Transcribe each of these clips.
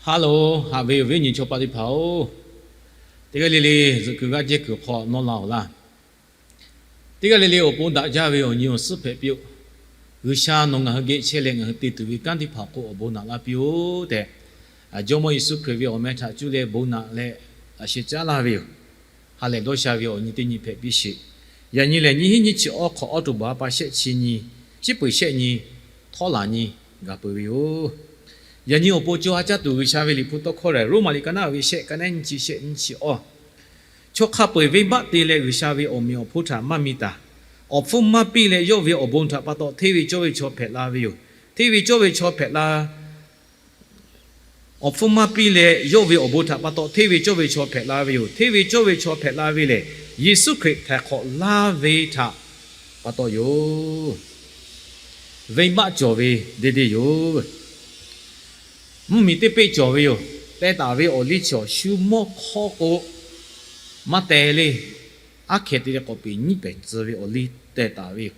Haˉ loˬ, haꞈ ve awˬ viˉ awˬ nyi chaw paˆ teˇ hpaˍ-oˬ, teˇ g'aˇ le le zuhꞈ kuiˬ g'aˇ jehˇ kuiˬ hk'aw nawˇ la-oˬ laˇ. Teˇ g'aˇ le le awˬ pon daꞈ jaˇ ve awˬ nyi awˬ suhˉ hpehꞈ piˇ-oˆ. G'uiˬsha nawˬ ngaˬ hui geh chehˇ leh ngaˬ hui te tuˬ ve kanˉ teˇ hpaˍ k'o awˬ bon naꞈ laˇ piˇ-oˆ tehꞈ, Jawˇmawˇ Yeˍsuˆ Hkriꞈ ve awˬ meh htaꞈ cuˇ leh bon naꞈ leh laꞈ sheh caˉ laˇ ve yoˬ. Ha lehˬ dawˇ sha ve awˬ nyi teˇ nyi hpehꞈ piˇ sheˍ. Yaꞈ nyi lehˬ, nyiˇ hinˉ nyiˇ chi awˇ hk'awꞈ awˉ to baˬ pa shehˆ chi nyi, shiˉ peuˬ shehˆ nyi, htawˇ laˬ nyi gaˬ peuˬ ve yoˬ. Yaꞈ nyi awˬ pon co ha caˇ tuˬ G'uiˬsha ve Liꞈ hpu tawˇ hkawˇ lehˬ, Roˉmaꞈ liꞈ ka naˉ ve shehˆ, ka naˉ nyiˇ chi shehˆ nyiˇ chi awˇ, chaw hk'a peu-eˬ venˇbaˆ te leh G'uiˬsha ve awˬ meꞈ awˬ hponˇ htaꞈ maˇ mi taˍ. Awˬ hpfuhˇ maˇ piˇ leh yawˇ ve awˬ bon htaꞈ pa taw hteˇ ve cawˇ ve chaw hpehꞈ la ve yoˬ. Hteˇ ve cawˇ ve chaw hpehꞈ la Awˬ hpfuhˇ maˇ piˇ leh yawˇ ve awˬ bon htaꞈ pa taw hteˇ ve cawˇ ve chaw hpehꞈ la ve yoˬ. Hteˇ ve cawˇ ve chaw hpehꞈ la ve lehˬ, Yeˍsuˆ Hkriꞈ htaiˍ hk'awꞈ laˇ ve htaꞈ pa taw yoˬ. Venˇbaˆ cawˬ ve deˇ deˇ yoˬ. Mvuhˇmiˬ teˇ peˆ cawˬ ve yoˬ. Teh taˍ ve awˬ liˇ chi awˬ shu mawˇ hk'awˇ k'o, maˇ teh le. Aˉ hkeh te leh k'awꞈ peˍ nyiˉ pehˍ tcuh ve awˬ liˇ teh taˍ ve yoˬ.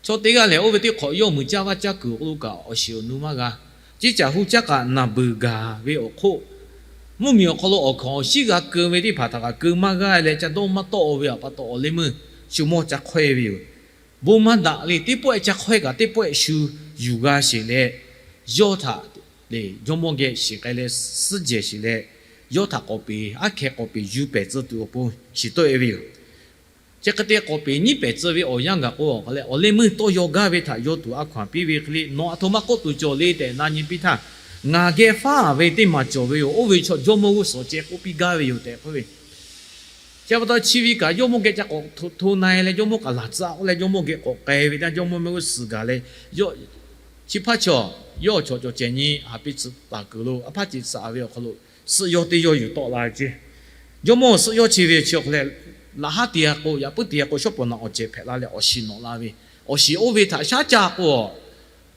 Chaw teˇ g'aˇ lehˬ, oˇ ve teˇ hk'awꞈ yawˇ muiˬ caˇ vaˇ caˇ kuiˬ awˬ hk'aw lo kaꞈ awˬ shiˍ awˬ nu maˇ g'a. Ciˉ caˬ hu caˉ kaꞈ naˬ beuˬ gaˬ ve awˬ hk'oˆ, mvuhˇmiˬ awˬ hk'aw lo awˬ hkawnˍ awˬ shiˉ g'a keu ve teˇ hpaˍ htaꞈ kaꞈ keu maˇ g'aˇ leh, ca dawˇ maˇ tawˆ-o ve awˬ pa taw awˬ leh meuˇ shu mawˇ ca hk'awehˇ ve yoˬ. Bon maˇ daꞈ le. Teˇ pawehˇ ca hk'awehˇ kaꞈ teˇ pawehˇ shu yuˬ g'a sheˍ leh, yawˇ htaꞈ le jawˇmawˇ geh shiˍ k'ai leh suhˉ jehˬ sheˍ leh, yawˇ htaꞈ k'awꞈ peˍ, aˉ hkeh k'awꞈ peˍ yuˬ pehˍ tcuh tuˬ awˬ pon shiˍ tawˆ-e ve yoˬ. Chi hk'e te k'awꞈ peˍ nyiˉ pehˍ tcuh ve awˬ yanˇ gaˬ k'o, awˬ leh awˬ leh meuˇ tawˇ yaw gaˇ ve htaꞈ yaw tuˬ a hkaw-anˬ piˇ ve hk'e le, nawˬ aˬ htoꞈ ma k'oˆ tuˬ cawˬ le tehꞈ na nyi piˇ htaˇ, ngaˬ geh faˉ ve teˇ maˬ cawˬ ve yoˬ. Oˇ ve chaw jawˇmawˇ g'uˇ suhˍ ceh k'oˆ piˇ gaˇ ve yoˬ tehꞈ k'oˆ ve. Chi pa taw chi ve kaꞈ jawˇmawˇ geh ca k'awꞈ hto na-e leh, jawˇmawˇ kaꞈ laˬ tcuh-a k'oˆ leh, jawˇmawˇ geh k'awꞈ k'ai ve htaˇ, jawˇmawˇ mehˆ g'uˇ suhˍ gaˬ leh, chi hpaˇ chaw, yawˇ chaw cawˬ cehˬ nyi haˍ piˇ tcuh taˍ kuiˬ lo a hpaˇ ceˬ tcuh ve awˬ hk'aw lo suhˆ yawˇ teˇ yawˇ yuˬ tawˆ la ve ceˇ. Jawˇmawˇ suhˆ yawˇ chi ve chi awˬ hk'aw leh, laꞈ haˉ te-a k'o, yaꞈ puiˉ te-a k'o, shawˉ pawˍ naꞈ awˬ cehˬ hpehꞈ la leh awˬ shiˍ nawꞈ la ve, awˬ shiˍ oˇ ve htaꞈ shaˉ caˇ k'o,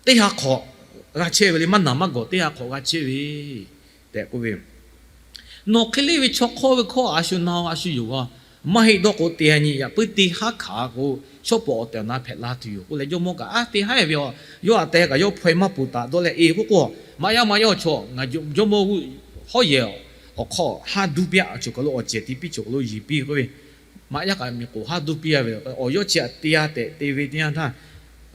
teˇ ha hk'awꞈ g'a chehˇ ve le. Maˇ naˬ maˇ gawˬ teˇ ha hk'awꞈ g'a chehˇ ve tehꞈ k'oˆ ve. Nawˬ hk'e le ve chaw hk'awˇ ve hkawˇ a shu na-o, a shu yonˍ-a. Maˇ heˆ dawˇ k'o, teˇ ha nyi yaꞈ puiˉ teˇ haˉ hkanˍ k'o, shawˉ pawˍ awˬ tehˬ awˬ na hpehꞈ la tuˬ yoˬ k'oˆ leh, jawˇmawˇ kaꞈ a teˇ haˉ ve, yawˇ a teh kaꞈ yawˇ hpaw-e maˇ pun taˍ dawˇ leh, e k'oˆ k'o, maꞈ yaˇ maꞈ yaˇ chaw, ngaˬ jawˇmawˇ hawˉ yehˬ awˬ hk'aw haˉ duˇ piˇ-a. Choˬ kaˬ lo awˬ cehˬ te piˇ, choˬ kaˬ lo yeˬ piˇ k'oˆ ve, maꞈ yaˇ kaꞈ miˬ k'oˍ haˉ duˇ piˇ-a ve awˬ yawˇ chi a teˇ ha tehꞈ te ve teˇ yanˇ htaˇ,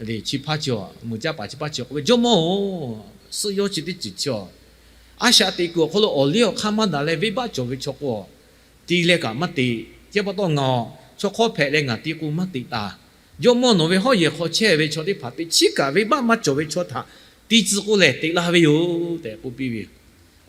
le chi hpaˇ chi muiˬ caˇ paˍ chi hpaˇ chi k'oˆ ve, Jawˇmawˇ-oˬ, suhˆ yawˇ chi teˇ ceuˬ chi a a shaꞈ teꞈ kuiˬ awˬ hk'aw lo awˬ liˇ awˬ hk'aˇ maˇ daꞈ leh venˇbaˆ cawˬ ve chaw k'o, te leh kaꞈ maˇ te. Chi pa taw ngaˬ chaw hk'awˇ hpehꞈ leh ngaˬ te k'o maˇ teꞈ taˍ. Jawˇmawˇ nawˬ ve hawˉ yehˬ hk'aw chehˇ ve chaw teˇ hpaˍ teꞈ chiˉ kaꞈ venˇbaˆ maˇ cawˬ ve chaw htaꞈ te tcuh k'oˆ lehˬ, teꞈ la ve yoˬ tehꞈ k'oˆ piˇ ve yoˬ.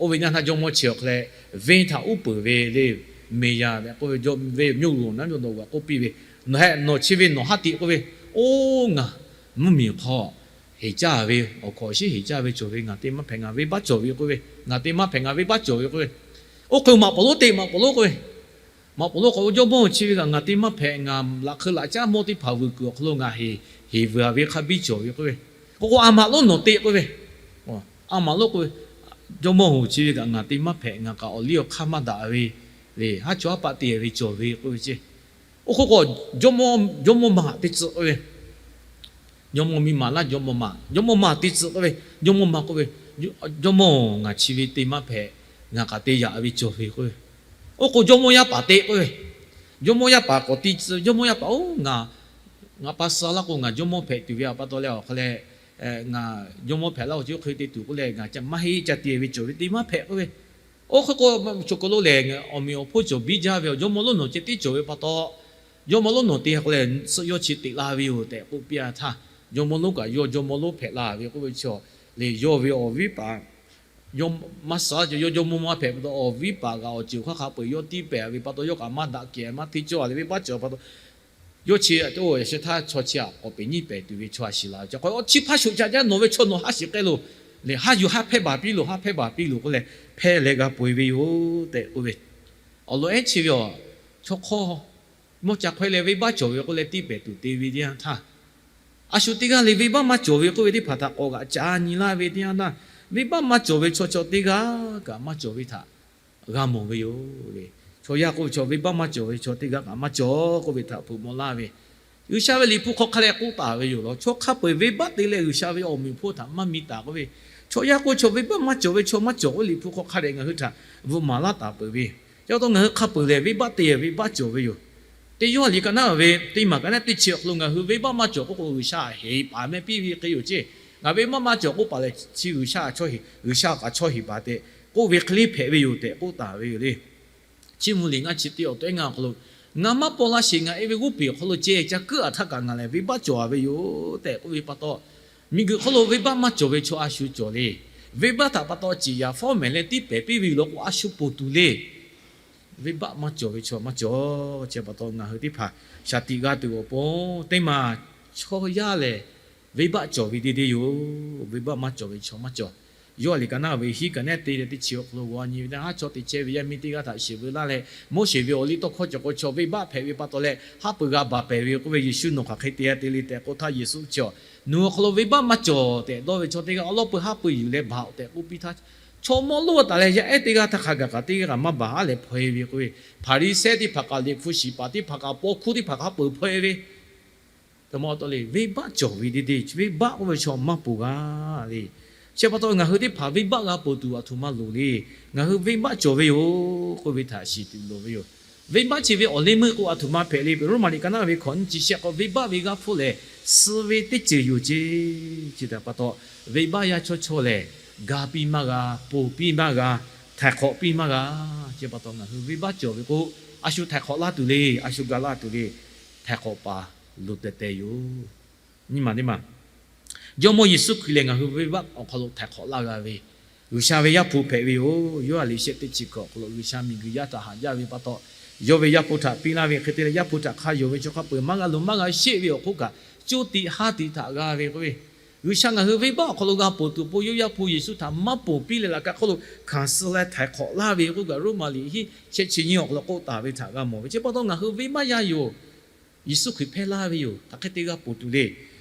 Oˇ ve nyaˇ htaˇ jawˇmawˇ chi awˬ hk'aw leh, venˇ htaꞈ uˉ peunˍ ve le, meˍ yaˍ tehꞈ k'oˆ ve, venˇ mvuhˇ loꞈ naˉ ve dawˬ g'aꞈ k'oˆ piˇ ve, Nawˬ heh nawˬ chi ve nawˬ haˉ teꞈ k'oˆ ve, oˇ ngaˬ mvuhˇmiˬ hk'aw heˍ caˇ ve, awˬ hkawnˍ awˬ shiˉ heˍ caˇ ve cawˬ ve, ngaˬ te maˇ hpehꞈ ngaˬ venˇbaˆ cawˬ ve k'oˆ ve, ngaˬ te maˇ hpehꞈ ngaˬ venˇbaˆ cawˬ ve k'oˆ ve. Oˇ hk'e maꞈ poˍ lonˉ te, maꞈ poˍ lonˉ k'oˆ ve, maꞈ poˍ lonˉ k'o, Jawˇmawˇ-oˬ, chi ve kaꞈ ngaˬ te maˇ hpehꞈ. Ngaˬ laꞈ hk'eu laꞈ caˉ mawˇ teˇ hpaˍ vuiˬ kuiˬ awˬ hk'aw lo ngaˬ heˍ, heˍ vuiˬ-a ve hk'a biˇ cawˬ ve k'oˆ ve. K'o k'o, a maꞈ lonˉ nawˬ te k'oˆ ve, a maꞈ lonˉ k'oˆ ve, Jawˇmawˇ-oˬ, chi ve kaꞈ ngaˬ te maˇ hpehꞈ. Ngaˬ kaꞈ awˬ liˇ awˬ hk'aˇ maˇ daꞈ ve le, haˉ chaw haˉ paˆ te ve cawˬ ve k'oˆ ve ceˇ. Oˇ hk'e k'o, jawˇmawˇ miˬ ma teˇ tcuh k'oˆ ve, jawˇmawˇ miˬ ma laˇ, jawˇmawˇ ma, jawˇmawˇ ma teˇ tcuh k'oˆ ve, jawˇmawˇ ma k'oˆ ve, Jawˇmawˇ-oˬ, ngaˬ chi ve te maˇ hpehꞈ. Ngaˬ kaꞈ te yaꞈ ve cawˬ ve k'oˆ ve. Oˇ k'o, jawˇmawˇ yaˇ paˍ te k'oˆ ve, jawˇmawˇ yaˇ paˍ k'awꞈ te tcuh, jawˇmawˇ yaˇ paˍ-oˬ, ngaˬ, ngaˬ pa suh laˇ k'o, ngaˬ jawˇmawˇ hpehꞈ tuˬ ve a pa taw leh awˬ hk'aw leh, ngaˬ jawˇmawˇ hpehꞈ laˇ-oˬ, chi hk'e te tuˬ k'oˆ leh, ngaˬ maˇ heˆ, ca te ve cawˬ ve te maˇ hpehꞈ k'oˆ ve. Oˇ hk'e k'o, choˬ kaˬ lo lehˬ, awˬ meꞈ awˬ hponˇ cawˬ biˇ jaˇ ve, jawˇmawˇ lonˉ nawˬ ceh tiˉ cawˬ ve pa taw, jawˇmawˇ lonˉ nawˬ te k'o lehˬ, suhˆ yawˇ chi teꞈ la ve yoˬ tehꞈ k'oˆ piˇ-a htaˇ, jawˇmawˇ lonˉ kaꞈ yawˇ jawˇmawˇ lonˉ hpehꞈ la ve k'oˆ ve chi, le yawˇ ve awˬ viˉ paˍ maˇ suh, yawˇ jawˇmawˇ maˇ hpehꞈ pa taw, awˬ viˉ paˍ kaꞈ awˬ ceuˬ hk'aˇ hk'a peu-eˬ yawˇ tiˇ pehˍ ve pa taw, yawˇ kaꞈ maˇ daꞈ kehˬ maˇ hteˇ cawˇ le, venˇbaˆ cawˬ pa taw, yawˇ chi a te-o, yaꞈ sheh htaˇ chaw chi htaꞈ k'awꞈ peˍ nyiˉ pehˍ tuˬ ve chaw a shiˍ la ve. Chi hpaˇ shoꞈ ca jaˇ, nawˬ ve chaw nawˬ haˉ shiˍ k'ai loˬ, lehˬ haˉ yuˬ haˉ hpehˇ baˬ piˇ loˬ, haˉ hpehˇ baˬ piˇ loˬ k'oˆ leh, hpehˇ leh g'a peu-eˬ ve yoˬ tehꞈ k'oˆ ve. Awˬ lawn ehˉ chi ve a, chaw hk'awˇ mawˇ ca hk'awehˇ leh venˇbaˆ cawˬ ve k'oˆ leh tiˇ pehˍ tuˬ te ve teˇ yanˇ htaˇ, a shu teˇ g'aˇ le venˇbaˆ maˇ cawˬ ve k'oˆ ve teˇ hpaˍ htaꞈ k'awꞈ g'aꞈ ca nyi laˇ ve teˇ yanˇ htaˇ, venˇbaˆ maˇ cawˬ ve chaw chaw teˇ g'aˇ kaꞈ maˇ cawˬ ve htaꞈ g'a mawˬ ve yoˬ le. Chaw yaˇ k'oˆ ve chaw, venˇbaˆ maˇ cawˬ ve chaw teˇ g'aˇ kaꞈ maˇ cawˬ k'oˆ ve htaꞈ hpeuꞈ maw laˇ ve, G'uiˬsha ve Liꞈ hpu hk'aw hk'a leh k'oˆ taˍ ve yoˬ law. Chaw hk'a peu-eˬ venˇbaˆ te leh G'uiˬsha ve awˬ meꞈ awˬ hponˇ htaꞈ maˇ mi taˍ k'oˆ ve, Chaw yaˇ k'oˆ ve chaw, venˇbaˆ maˇ cawˬ ve chaw maˇ cawˬ k'oˆ, Liꞈ hpu hk'aw hk'a dehꞈ ngaˬ hui htaꞈ bvuhꞈ maˍ laˇ taˍ peuˬ ve. Chi pa taw ngaˬ hui hk'a peuˬ lehˬ, venˇbaˆ te, venˇbaˆ cawˬ ve yoˬ. Teˇ Yoˇhanˬ liꞈ ka naˉ ve teˇ maˬ ka naˉ teˇ chi awˬ hk'aw lo ngaˬ hui venˇbaˆ maˇ cawˬ k'oˆ k'o, G'uiˬsha heˍ paˍ meh piˇ ve hk'e yoˬ ceˇ. Ngaˬ venˇbaˆ maˇ cawˬ k'oˆ paˍ lehˬ, chi G'uiˬsha a chaw heˍ, G'uiˬsha kaꞈ chaw heˍ paˍ tehꞈ k'oˆ ve hk'e le hpehꞈ ve yoˬ tehꞈ k'oˆ taˍ ve yoˬ le. Chiˇ mvuh liꞈ ngaˇ chi teˇ awˬ to ehˉ ngaˇ awˬ hk'aw lo, Ngaˬ maˇ paw la sheˍ, ngaˬ e ve g'oˇ peˬ awˬ hk'aw lo ceh ca kuiˉ a htaˇ kaꞈ ngaˬ lehˬ venˇbaˆ cawˬ a ve yoˬ tehꞈ k'oˆ ve pa taw, miˬguiˬ hk'oˆ lo venˇbaˆ maˇ cawˬ ve chaw a shu cawˬ le. Venˇbaˆ htaꞈ pa taw ciˍ yaˍ fawˉ mehˍ leh tiˉ pehˍ piˇ ve yoˬ law k'o, a shu ponˬ tuˬ le. Venˇbaˆ maˇ cawˬ ve chaw maˇ cawˬ. Chi pa taw ngaˬ hui teˇ hpaˍ shaˍ tiꞈ g'a tuˬ awˬ pon, teˇ maˬ chaw yaˇ lehˬ venˇbaˆ cawˬ ve deˇ deˇ yoˬ. Venˇbaˆ maˇ cawˬ ve chaw maˇ cawˬ. Yoˇhanˬ liꞈ ka naˉ ve hiˉ ka naˉ te leh teˇ chi awˬ hk'aw lo g'aw nyi ve teˇ haˉ chaw te chehˇ ve yaˇ miˇ teˇ g'aˇ htaꞈ shiˍ veu laˇ leh, Moˉseˍ ve awˬ liˇ tawˇ hkawˇ cawˬ k'o, chaw venˇbaˆ hpehꞈ ve pa taw leh haˉ pui g'a baˬ pehˍ ve k'oˆ ve, Yeˍsuˆ nawˬ hk'aˬ hk'e te a te le tehꞈ k'oˆ htaˇ, Yeˍsuˆ chi awˬ, Nawˬ awˬ hk'aw lo venˇbaˆ maˇ cawˬ tehꞈ dawˇ ve chaw teˇ g'aˇ awˬ lawˉ pui haˉ pui yuˬ leh baˬ tehꞈ k'oˆ piˇ htaˇ, chaw mawˇ lonˉ taˍ leh yaˇ ehˉ teˇ g'aˇ htaˇ hk'a gaˬ kaꞈ teˇ g'aˇ kaꞈ maˇ baˬ haˉ leh hpaw e ve k'oˆ ve, Hpaˍriˍsehˇ teˇ hpaˍ kaꞈ, Liꞈ hpu shiˍ paˍ teˇ hpaˍ kaꞈ, paw hkuˇ teˇ hpaˍ kaꞈ haˉ pui hpaw e ve Venˇbaˆ cawˬ ve deˇ deˇ, venˇbaˆ k'oˆ ve chaw maˇ ponˬ g'a le. Chi pa taw ngaˬ hui teˇ hpaˍ venˇbaˆ g'a ponˬ tuˬ aˬ htoꞈ ma loˍ le. Ngaˬ hui venˇbaˆ cawˬ ve yoˬ k'oˆ ve htaꞈ shiˍ tuˬ loˍ ve yoˬ. Venˇbaˆ chi ve awˬ leh meuˇ k'o aˬ htoꞈ ma hpehꞈ le. Roˉmaꞈ liꞈ ka naˉ ve hkawꞈ nyiˇ chi shehˆ k'o, venˇbaˆ ve g'aˇ hpfuhˇ lehˬ, suh ve teˇ ceuˬ yoˬ ceˇ. Chi htaꞈ pa taw, venˇbaˆ yaˇ chawˇ chawˇ lehˬ, ga piˇ maˇ g'a, ponˬ piˇ maˇ g'a, htaiˍ hk'awꞈ piˇ maˇ g'a. Chi pa taw ngaˬ hui venˇbaˆ cawˬ ve k'o, a shu htaiˍ hk'awꞈ laˇ tuˬ le, a shu ga laˇ tuˬ le. Htaiˍ hk'awꞈ paˍ loˍ teh teh yoˬ. Nyi maˬ teˇ maˬ, Jawˇmawˇ Yeˍsuˆ Hkriꞈ lehˬ ngaˬ hui venˇbaˆ awˬ hk'aw lo htaiˍ hk'awꞈ laˇ g'a ve G'uiˬsha ve Yaˇ hpu hpehꞈ ve yoˬ. Yoˇhanˬ liꞈ shehˆ teˇ chi hkawꞈ awˬ hk'aw lo G'uiˬsha miˬguiˬ yaˇ htaꞈ haꞈ jaˇ ve pa taw, yawˇ ve Yaˇ hpu htaꞈ piˇ laˇ ve hk'e te leh, Yaˇ hpu htaꞈ hk'a yonˍ ve chaw hk'a peu-eˬ maˇ g'a luˬ maˇ g'a sheˆ ve awˬ hk'oˆ kaꞈ, coˇ tiꞈ haˉ tiꞈ htaꞈ g'a ve k'oˆ ve, G'uiˬsha ngaˬ hui venˇbaˆ awˬ hk'aw lo g'a ponˬ tuˬ awˬ pon, yawˇ Yaˇ hpu Yeˍsuˆ htaꞈ maˇ ponˬ piˇ leh laꞈ ka hk'oˆ lo hkanˍ suh leh htaiˍ hk'awꞈ laˇ ve k'oˆ kaꞈ, Roˉmaꞈ liꞈ hiˉ shehˆ chi nyiˇ awˬ hk'aw lo k'oˆ taˍ ve htaꞈ g'a mawˬ ve. Chi pa taw ngaˬ hui venˇbaˆ yaˇ yoˬ. Yeˍsuˆ Hkriꞈ hpehˇ laˇ ve yoˬ. Hk'aˬ hk'e te g'a ponˬ tuˬ le.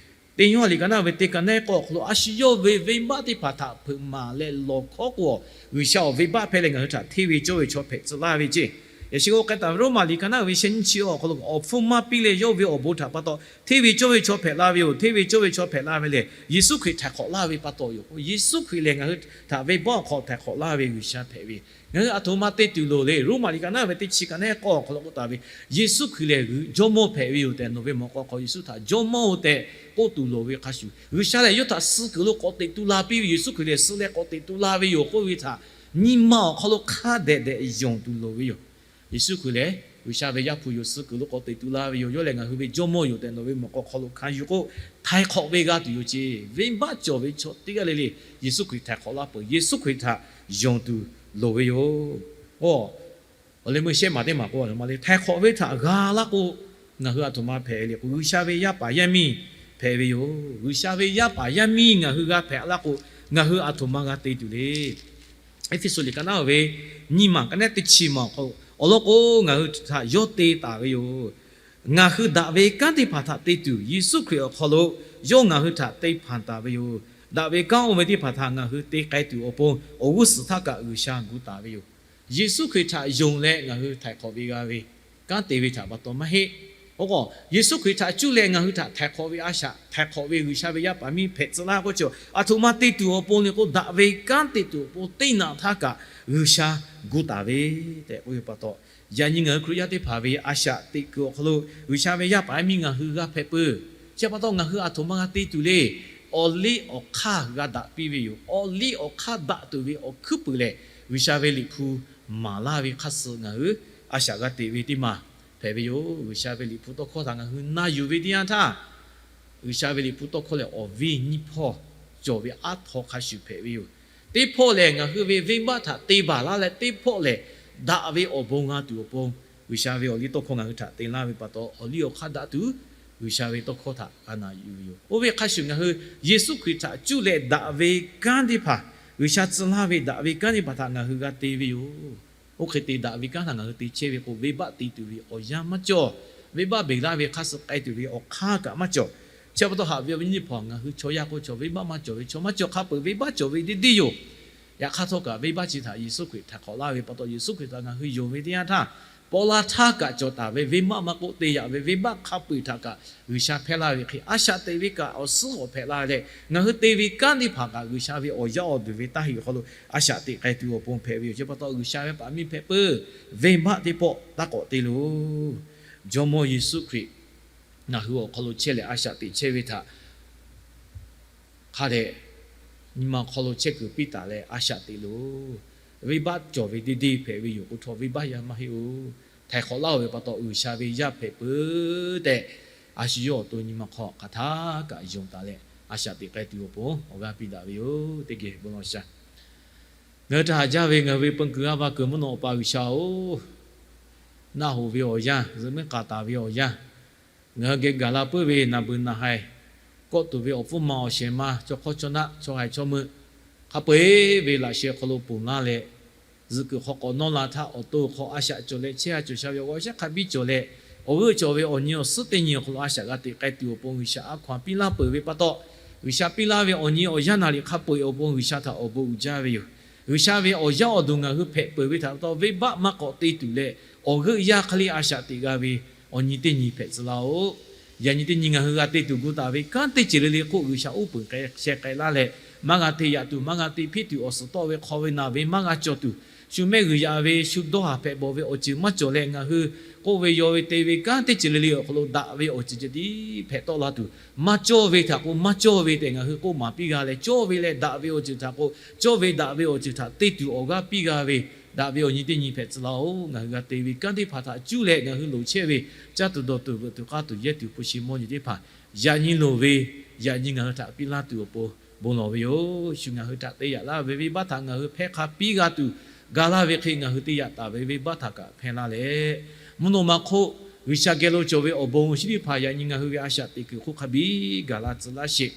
Teˇ Yoˇhanˬ liꞈ ka naˉ ve teˇ ka naˉ k'awˇ awˬ hk'aw lo, a shu yawˇ ve venˇbaˆ teˇ hpaˍ htaꞈ hpeuꞈ maˍ leh lawˬ hkawˉ k'o, G'uiˬsha awˬ venˇbaˆ hpehˇ leh ngaˬ hui htaꞈ hteˇ ve cawˇ ve chaw hpehꞈ tcuh laˇ ve ceˇ. Yaꞈ shi k'o k'ai taˍ ve Roˉmaꞈ liꞈ ka naˉ ve shehˆ nyiˇ chi awˬ hk'aw lo, awˬ hpfuhˇ maˇ piˇ leh yawˇ ve awˬ bon htaꞈ pa taw hteˇ ve cawˇ ve chaw hpehꞈ la ve yoˬ. Hteˇ ve cawˇ ve chaw hpehꞈ la ve lehˬ, Yeˍsuˆ Hkriꞈ htaiˍ hk'awꞈ laˇ ve pa taw yoˬ. Yeˍsuˆ Hkriꞈ lehˬ ngaˬ hui htaꞈ venˇbaˆ awˬ hk'aw htaiˍ hk'awꞈ laˇ ve G'uiˬsha hpehꞈ ve, ngaˬ hui aˬ htoꞈ ma te tuˬ loˍ le. Roˉmaꞈ liꞈ ka naˉ ve teˇ chi ka naˉ k'awˇ awˬ hk'aw lo k'oˆ taˍ ve, Yeˍsuˆ Hkriꞈ lehˬ Jawˇmawˇ hpehꞈ ve yoˬ tehꞈ nawˬ ve mawꞈ k'aw hk'aw Yeˍsuˆ htaꞈ Jawˇmawˇ-oˬ tehꞈ k'oˆ tuˬ loˍ ve hk'a shuˍ, G'uiˬsha lehˬ yawˇ htaꞈ suh kuiˬ lo k'awꞈ teꞈ tu la piˇ ve, Yeˍsuˆ Hkriꞈ lehˬ suh leh k'awꞈ teꞈ tu la ve yoˬ k'oˆ ve htaꞈ nyi ma awˬ hk'aw lo hk'a dehꞈ dehꞈ yonˍ tuˬ loˍ ve yoˬ. Yeˍsuˆ Hkriꞈ lehˬ G'uiˬsha ve Yaˇ hpu yoˬ, suh kuiˬ lo k'awꞈ teꞈ tu la ve yoˬ. Yawˇ lehˬ ngaˬ hui ve Jawˇmawˇ yoˬ tehꞈ nawˬ ve mawꞈ k'aw hk'aw lo hkanˍ yuˬ k'o, htaiˍ hk'awꞈ ve g'a tuˬ yoˬ ceˇ. Venˇbaˆ cawˬ ve chaw teˇ g'aˇ le le Yeˍsuˆ Hkriꞈ htaiˍ hk'awꞈ laˇ peuˬ. Yeˍsuˆ Hkriꞈ htaꞈ yonˍ tuˬ loˍ ve yoˬ. Awˬ leh meuˇ shehˆ maˬ teˇ maˬ k'o, htaiˍ hk'awꞈ ve htaꞈ g'a laˇ k'o, ngaˬ hui aˬ htoꞈ ma hpehꞈ le k'o, G'uiˬsha ve yaˇ paˍ yaˇ miˇ hpehꞈ ve yoˬ. G'uiˬsha ve yaˇ paˍ yaˇ miˇ ngaˬ hui g'a hpehꞈ laˇ k'o, ngaˬ hui aˬ htoꞈ ma g'a te tuˬ le. Eˇfeˇsuꞈ liꞈ ka naˉ ve nyiˇ maˬ ka naˉ teˇ chi maˬ k'o, awˬ lawn k'o ngaˬ hui htaꞈ yawˇ te taˍ ve yoˬ. Ngaˬ hui daꞈ ve kanˉ teˇ hpaˍ htaꞈ te tuˬ Yeˍsuˆ Hkriꞈ awˬ hk'aw lo yawˇ ngaˬ hui htaꞈ te hpanˍ taˍ ve yoˬ. Daꞈ ve kanˉ oˇ ve teˇ hpaˍ htaꞈ ngaˬ hui te k'ai tuˬ awˬ pon awˬ g'uˇ suhˍ htaˇ kaꞈ G'uiˬsha gu taˍ ve yoˬ. Yeˍsuˆ Hkriꞈ htaꞈ yonˍ leh ngaˬ hui htaiˍ hk'awꞈ ve g'a ve kanˉ te ve htaꞈ pa taw maˇ heˆ. Oˇ k'o, Yeˍsuˆ Hkriꞈ htaꞈ cuˇ leh ngaˬ hui htaꞈ htaiˍ hk'awꞈ ve a shaꞈ, htaiˍ hk'awꞈ ve G'uiˬsha ve yaˇ paˍ miˇ hpehꞈ tcuh laˇ k'oˆ chi, aˬ htoꞈ ma te tuˬ awˬ pon le k'o, daꞈ ve kanˉ te tuˬ awˬ pon teˇ naꞈ htaˇ kaꞈ G'uiˬsha gu taˍ ve tehꞈ k'oˆ ve pa taw, yaꞈ nyi ngaˬ hui Hkriꞈ yaˇ teˇ hpaˍ ve a shaꞈ teꞈ kuiˬ awˬ hk'aw lo G'uiˬsha ve yaˇ paˍ yaˇ miˇ ngaˬ hui g'a hpehꞈ peuˬ. Chi pa taw ngaˬ hui aˬ htoꞈ ma g'a te tuˬ le. Awˬ liˇ awˬ hk'aˇ g'a daꞈ piˇ ve yoˬ. Awˬ liˇ awˬ hk'aˇ daꞈ tuˬ ve awˬ hkuiˉ puiˍ lehˬ, G'uiˬsha ve Liꞈ hpu maˍ laˇ ve hk'aˇ suh ngaˬ hui a shaꞈ g'a teꞈ ve teˇ maˬ hpehꞈ ve yoˬ. G'uiˬsha ve Liꞈ hpu tawˇ hkawˇ htaꞈ ngaˬ hui na yuˬ ve teˇ yanˇ htaˇ, G'uiˬsha ve Liꞈ hpu tawˇ hkawˇ lehˬ awˬ viˇ nyiˇ hpawˇ cawˬ ve aˉ htaw hk'a shuˍ hpehꞈ ve yoˬ. Teˇ hpawˇ lehˬ ngaˬ hui ve venˇbaˆ htaꞈ te baˬ laˇ leh, teˇ hpawˇ lehˬ daꞈ ve awˬ bon g'a tuˬ awˬ pon, G'uiˬsha ve awˬ liˇ tawˇ hkawˇ ngaˬ hui htaꞈ te laˇ ve pa taw, awˬ liˇ awˬ hk'aˇ daꞈ tuˬ G'uiˬsha ve tawˇ hkawˇ htaꞈ g'a na yuˬ ve yoˬ. Oˇ ve hk'a shuˍ ngaˬ hui Yeˍsuˆ Hkriꞈ htaꞈ cuˇ leh daꞈ ve kanˉ teˇ hpaˍ, G'uiˬsha tcuh laˇ ve daꞈ ve kanˉ teˇ hpaˍ htaꞈ ngaˬ hui g'a te ve yoˬ. Oˇ hk'e te daꞈ ve kanˉ htaꞈ ngaˬ hui te chehˇ ve k'o, venˇbaˆ te tuˬ ve awˬ yanˇ maˇ cawˬ. Venˇbaˆ beˬ laˇ ve hk'aˇ suh k'ai tuˬ ve awˬ hk'aˇ kaꞈ maˇ cawˬ. Chi pa taw haꞈ ve awˬ viˉ nyi hpawˇ, ngaˬ hui chaw yaˇ k'o chaw venˇbaˆ maˇ cawˬ ve chaw maˇ cawˬ, hk'a peu-eˬ venˇbaˆ cawˬ ve deˇ deˇ yoˬ. Yaꞈ hk'aˇ htawˇ kaꞈ venˇbaˆ chi htaꞈ Yeˍsuˆ Hkriꞈ htaiˍ hk'awꞈ laˇ ve pa taw, Yeˍsuˆ Hkriꞈ htaꞈ ngaˬ hui yonˍ ve teˇ yanˇ htaˇ, paw la htaˇ kaꞈ cawˬ taˍ ve venˇbaˆ maˇ k'oˆ te yaꞈ ve venˇbaˆ hk'a peu-eˬ htaꞈ kaꞈ G'uiˬsha hpehˇ laˇ ve hk'e, a shaꞈ teꞈ ve kaꞈ awˬ suhˉ awˬ hpehꞈ la leh, ngaˬ hui te ve kanˉ teˇ hpaˍ kaꞈ G'uiˬsha ve awˬ yaˇ awˬ duˬ ve taˇ heˆ awˬ hk'aw lo a shaꞈ teꞈ k'ai tuˬ awˬ pon hpehꞈ ve yoˬ. Chi pa taw G'uiˬsha ve paˍ miˇ hpehꞈ peuˬ, venˇbaˆ teˇ pawˆ taˇ k'awꞈ te loˬ. Jawˇmawˇ Yeˍsuˆ Hkriꞈ ngaˬ hui awˬ hk'aw lo chehˇ leh a shaꞈ teꞈ chehˇ ve htaꞈ hk'a dehꞈ nyi ma awˬ hk'aw lo chehˇ kuiˬ piˇ taˍ leh a shaꞈ teꞈ loˬ. Venˇbaˆ cawˬ ve deˇ deˇ hpehꞈ ve yoˬ k'o htawˇ, venˇbaˆ yaˇ maˇ heˆ oˬ. Htaiˍ hk'awꞈ laˇ-oˬ ve pa taw G'uiˬsha ve yaˇ hpehꞈ peuˬ tehꞈ, a shu yawˇ awˬ to nyi ma hk'aw hk'aˬ htaˇ kaꞈ yonˍ taˍ leh a shaꞈ teꞈ k'ai tuˬ awˬ pon awˬ g'aˇ piˇ daꞈ ve yoˬ. Teˇ geh bon law sha. Ngaˬ hui htaꞈ haꞈ jaˇ ve ngaˬ hui ve peu kuiˬ g'aˇ va kuiˬ mvuhˇ naw awˬ pa G'uiˬsha-oˬ, naˆ hoꞈ ve awˬ yanˇ, zuhꞈ muiˉ k'aˍ taˍ ve awˬ yanˇ, ngaˬ hui geh gaˬ la puiˉ ve naˬ beuˬ naˬ haiˬ, kawˆ tuˬ ve awˬ pfuhˇ ma awˬ shehˍ ma, chaw hk'awˇ chaw naˆ, chaw haiˬ chaw meuˆ, hk'a peu-eˬ ve laꞈ sheh hk'aw lo ponˬ laˇ leh, zuhꞈ kuiˬ hk'aw k'awꞈ nawˇ la htaˇ, awˬ to hk'aw a shaꞈ cawˬ leh chehˇ a cawˬ sha ve awˬ g'aw shehˉ hk'a biˇ cawˬ leh, awˬ g'euˆ cawˬ ve awˬ nyi awˬ suhˉ teˇ nyi awˬ hk'aw lo a shaꞈ g'a teꞈ k'ai tuˬ awˬ pon G'uiˬsha a hkaw-anˬ piˇ laˇ peuˬ ve pa taw, G'uiˬsha piˇ laˇ ve awˬ nyi awˬ yanˇ naˍ riˍ hk'a peu-eˬ awˬ pon G'uiˬsha htaꞈ awˬ bon uiˍ jaˇ ve yoˬ. G'uiˬsha ve awˬ yaˇ awˬ duˬ ngaˬ hui hpehꞈ peuˬ ve htaꞈ pa taw, venˇbaˆ maˇ k'awꞈ te tuˬ leh awˬ g'euˆ yaˇ hk'e le a shaꞈ teꞈ g'a ve awˬ nyi teˇ nyi hpehꞈ tcuh laˇ-oˆ. Yaꞈ nyi teˇ nyi ngaˬ hui g'a te tuˬ gu taˍ ve kanˉ teˇ ceuˬ le le k'oˆ, G'uiˬsha uˉ peunˍ k'ai sheh k'ai laˇ leh, maˇ g'a te yaꞈ tuˬ, maˇ g'a te hpiˇ tuˬ, awˬ suhˍ tawˆ ve hk'aw ve naˬ ve maˇ g'a cawˬ tuˬ, shu mehˆ g'uiˬ yaꞈ ve shu dawˇ haˍ hpehꞈ bawˬ ve awˬ ceuˬ maˇ cawˬ leh, ngaˬ hui k'oˆ ve yaw ve te ve kanˉ teˇ ceuˬ le le awˬ hk'aw lo daꞈ ve awˬ ceuˬ ceh tiˉ hpehꞈ tawˆ la tuˬ, maˇ cawˇ ve htaꞈ k'o maˇ cawˇ ve tehꞈ ngaˬ hui k'oˆ maˍ piˇ g'a leh, cawˇ ve leh daꞈ ve awˬ ceuˬ htaꞈ k'o, cawˇ ve daꞈ ve awˬ ceuˬ htaꞈ te tuˬ awˬ g'aˇ piˇ g'a ve, daꞈ ve awˬ nyi teˇ nyi hpehꞈ tcuh laˇ-oˆ. Ngaˬ hui g'a te ve kanˉ teˇ hpaˍ htaꞈ cuˇ leh ngaˬ hui loˍ chehˇ ve caˇ tuˬ dawˬ tuˬ veuꞈ tuˬ k'aˇ tuˬ yehˇ tuˬ hpu shi mawˇ nyi teˇ hpaˍ, yaꞈ nyi loˍ ve, yaꞈ nyi ngaˬ hui htaꞈ piˇ laˇ tuˬ awˬ pon bon lawˬ ve yoˬ. Shu ngaˬ hui htaꞈ te yaꞈ laˇ ve venˇbaˆ htaꞈ ngaˬ hui hpehˇ hk'a piˇ g'a tuˬ, ga laˇ ve hk'e ngaˬ hui te yaꞈ taˍ ve venˇbaˆ htaꞈ kaꞈ hpehˇ laˇ leh, mvuhˇ naw ma hk'oˆ G'uiˬsha geh lo cawˬ ve awˬ bon awˬ shinˉ teˇ hpaˍ yaꞈ nyi ngaˬ hui ve a shaꞈ teꞈ kuiˬ hk'oˆ hk'a biˇ gaˬ la tcuh laˇ sheˍ.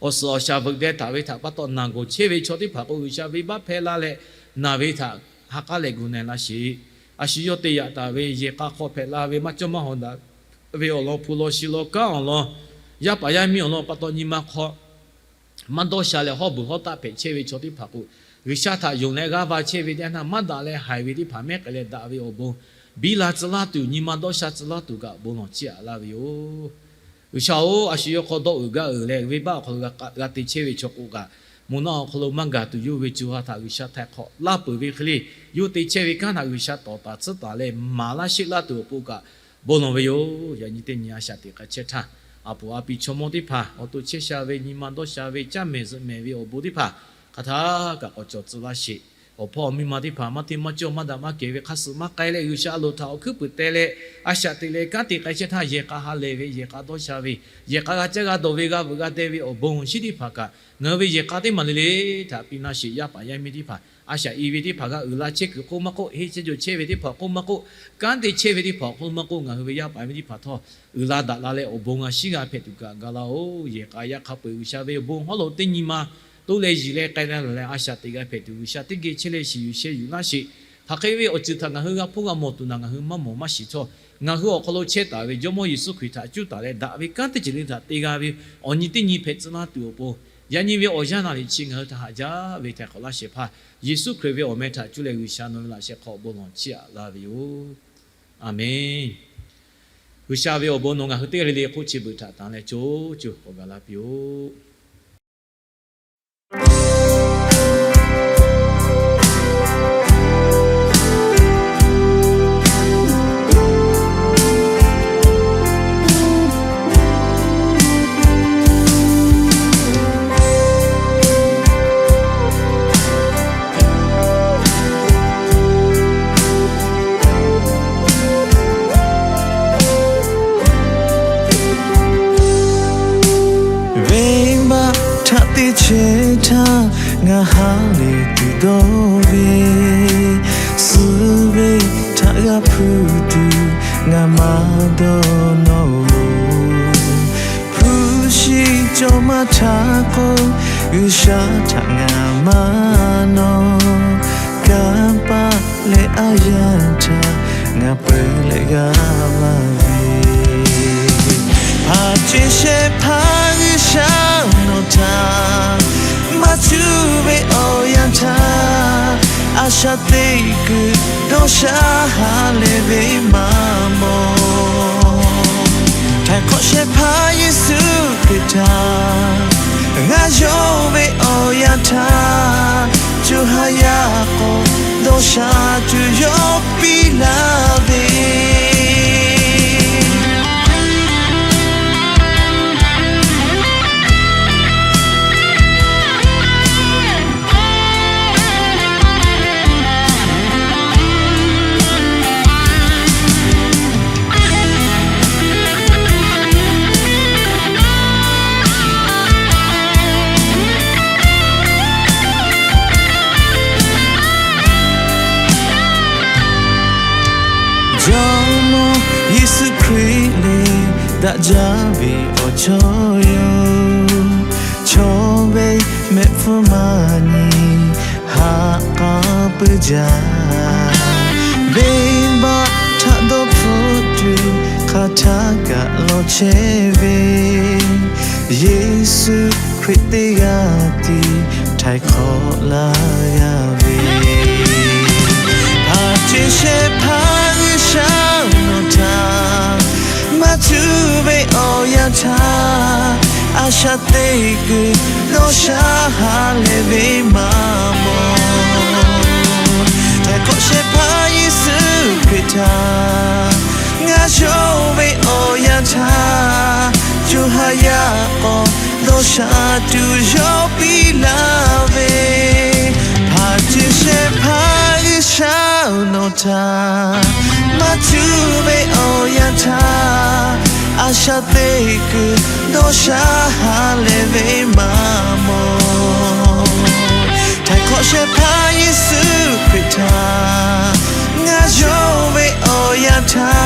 Awˬ suhˍ awˬ shaˍ veuꞈ deh taˍ ve htaꞈ pa taw naˬ gawˬ chehˇ ve chaw teˇ hpaˍ k'o, G'uiˬsha venˇbaˆ hpehˇ laˇ leh naˬ ve htaꞈ ha k'aˉ leh gu na-e laˇ sheˍ. A shu yawˇ te yaꞈ taˍ ve yehˬ k'a hk'aw hpehꞈ la ve maˇ cawˇ maˇ hawˍ daꞈ ve awˬ lawn, hpu lawn shi lawn kanˉ awˬ lawn, yaˇ paˍ yaˇ miˇ awˬ lawn pa taw nyi ma hk'aw maˇ dawˇ sha leh hawˉ beuˬ hawˉ taˆ hpehꞈ chehˇ ve chaw teˇ hpaˍ k'o, G'uiˬsha htaꞈ yonˍ leh g'aˇ va chehˇ ve teˇ yanˇ htaˇ, maˇ daꞈ leh haiˬ ve teˇ hpaˍ mehˉ k'ai leh daꞈ ve awˬ bon biˇ la tcuh laˇ tuˬ, nyi ma dawˇ sha tcuh laˇ tuˬ kaꞈ bon lawˬ chiˇ aꞈ laˇ ve yoˬ. G'uiˬsha-oˬ, a shu yawˇ hk'aw dawˇ uiˍ gaˇ uiˍ leh venˇbaˆ awˬ hk'aw lo g'a teꞈ chehˇ ve chaw k'o kaꞈ, mvuhˇ naw awˬ hk'aw lo maˇ gaˬ tuˬ yawˇ ve co ha htaꞈ G'uiˬsha htaiˍ hk'awꞈ laˇ peuˬ ve hk'e le, yawˇ te chehˇ ve kanˉ htaꞈ G'uiˬsha tawˍ taˍ tsuhˉ taˍ leh maˍ laˇ sheˆ laˇ tuˬ awˬ pon kaꞈ bon lawˬ ve yoˬ. Yaꞈ nyi teˇ nyi a shaꞈ teꞈ k'ai chehˇ htaˇ, a poˍ a piˍ chaw mawˇ teˇ hpaˍ awˬ to chehˇ sha ve nyi ma dawˇ sha ve caˇ mehˍ zuhꞈ mehˍ ve awˬ bon teˇ hpaˍ hk'aˬ htaˇ kaꞈ k'awꞈ cawˬ tcuh laˇ sheˍ. Awˬ hpawˇ awˬ miˇ ma teˇ hpaˍ maˇ hteˇ maˇ cawˇ maˇ daꞈ maˇ kehˬ ve hk'a suhˍ maˇ k'ai leh, G'uiˬsha a loˍ htaꞈ awˬ hkuiˉ puiˍ teh leh a shaꞈ teꞈ leh kanˉ te k'ai chehˇ htaˇ, yehˬ k'a ha lehˬ ve, yehˬ k'a dawˇ sha ve, yehˬ k'a g'a caˇ g'a dawˬ ve, g'a veuꞈ g'a deh ve awˬ bon awˬ shinˉ teˇ hpaˍ kaꞈ, ngaˬ hui ve yehˬ k'a teˇ maˬ le le htaꞈ piˇ laˇ sheˍ. Yaˇ paˍ yaˇ miˇ teˇ hpaˍ a shaꞈ i ve teˇ hpaˍ g'a uiˍ la chehˇ kuiˬ hk'oˆ maˇ k'oˆ, henˇ chehˇ jawˬ chehˇ ve teˇ hpaˍ hk'oˆ maˇ k'oˆ, kanˉ te chehˇ ve teˇ hpaˍ hk'oˆ maˇ k'oˆ, ngaˬ hui ve yaˇ paˍ yaˇ miˇ teˇ hpaˍ htawˇ uiˍ la daꞈ la leh awˬ bon g'a shiˉ g'a hpehꞈ tuˬ kaꞈ ga laˇ-oˬ. Yehˬ k'a yaˇ hk'a peu-eˬ G'uiˬsha ve awˬ bon hawˉ lo teˇ nyi ma toˇ leh yiˬ leh k'ai leh laˬ leh a shaꞈ teꞈ g'a hpehꞈ tuˬ, G'uiˬsha teˇ geh chehˇ leh shiˍ yuˬ sheh yuˬ laˇ sheˍ. Hk'aˬ hk'e ve awˬ ceuˬ htaꞈ ngaˬ hui g'a hpuˇ g'a mawˬ tuˬ naˬ ngaˬ hui maˇ mawˬ maˇ shiˍ htawˇ, ngaˬ hui awˬ hk'aw lo chehˇ taˍ ve Jawˇmawˇ Yeˍsuˆ Hkriꞈ htaꞈ cuˇ taˍ leh daꞈ ve kanˉ teˇ ceuˬ le htaꞈ te g'a ve awˬ nyi teˇ nyi hpehꞈ tcuh laˇ tuˬ awˬ pon, yaꞈ nyi ve awˬ yanˇ naˍ riˍ chi ngaˬ hui htaꞈ haꞈ jaˇ ve htaiˍ hk'awꞈ laˇ shehˍ hpaˇ Yeˍsuˆ Hkriꞈ ve awˬ meh htaꞈ cuˇ leh G'uiˬsha nawˬ ve laꞈ sheh hk'aw bon lawˬ chiˇ aꞈ laˇ ve yoˬ. Aˬmenˍ. G'uiˬsha ve awˬ bon nawˬ ngaˬ hui teˇ g'aˇ le le hk'oˆ chi beuꞈ htaꞈ tanˬ leh co co k'awꞈ gaˬ la piˇ-oˆ. Venˇbaˆ htaꞈ te chehˇ htaˇ ngaˬ ha lehˬ tuˬ dawˇ ve, suh ve htaꞈ g'a hpuˇ tuˬ ngaˬ maˇ dawˇ nawˇ-oˬ. Hpu shi cawˬ maˇ htaˇ k'o, G'uiˬsha htaꞈ ngaˬ maˇ nawˇ. Kanˇ paˆ leh aˉ yanˇ htaꞈ ngaˬ peuˬ leh g'a maˇ ve, haꞈ ceˇ shehˍ hpaˇ G'uiˬsha nawˬ htaꞈ maˇ cuˇ ve awˬ yanˇ htaˇ, a shaꞈ teˇ kuiˬ dawˇ sha ha lehˬ ve maˇ mawˬ. Htaiˍ hk'awꞈ shehˍ hpaˇ Yeˍsuˆ Hkriꞈ htaꞈ ngaˬ yawˇ ve awˬ yanˇ htaˇ, co ha yaˇ k'awꞈ dawˇ sha tuˬ yawˇ piˇ laˇ ve Jawˇmawˇ Yeˍsuˆ Hkriꞈ lehˬ, daꞈ jaˇ ve awˬ chawˇ yoˬ. Chaw ve mehˆ hpfuhˇ maˇ nyi, ha k'a puiˉ jaˇ. Venˇbaˆ htaꞈ dawˇ hpfuhˆ tuˬ, hk'aˬ htaˇ kaꞈ lawˬ chehˇ ve, Yeˍsuˆ Hkriꞈ teˇ g'aˇ tiˉ htaiˍ hk'awꞈ laˇ g'a ve. Haꞈ ceˬ shehˍ hpaˇ G'uiˬsha nawˬ htaꞈ maˇ cuˇ ve awˬ yanˇ htaˇ, a shaꞈ teˇ kuiˬ dawˇ sha ha lehˬ ve maˇ mawˬ. Htaiˍ hk'awꞈ shehˍ hpaˇ Yeˍsuˆ Hkriꞈ htaꞈ ngaˬ yawˇ ve awˬ yanˇ htaˇ, co ha yaˇ k'awꞈ dawˇ sha tuˬ yawˇ piˇ laˇ ve. Haꞈ ceˬ shehˍ hpaˇ G'uiˬsha nawˬ htaꞈ maˇ cuˇ ve awˬ yanˇ htaˇ, a shaꞈ teˇ kuiˬ dawˇ sha ha lehˬ ve maˇ mawˬ. Htaiˍ hk'awꞈ shehˍ hpaˇ Yeˍsuˆ Hkriꞈ htaꞈ ngaˬ yawˇ ve awˬ yanˇ htaˇ,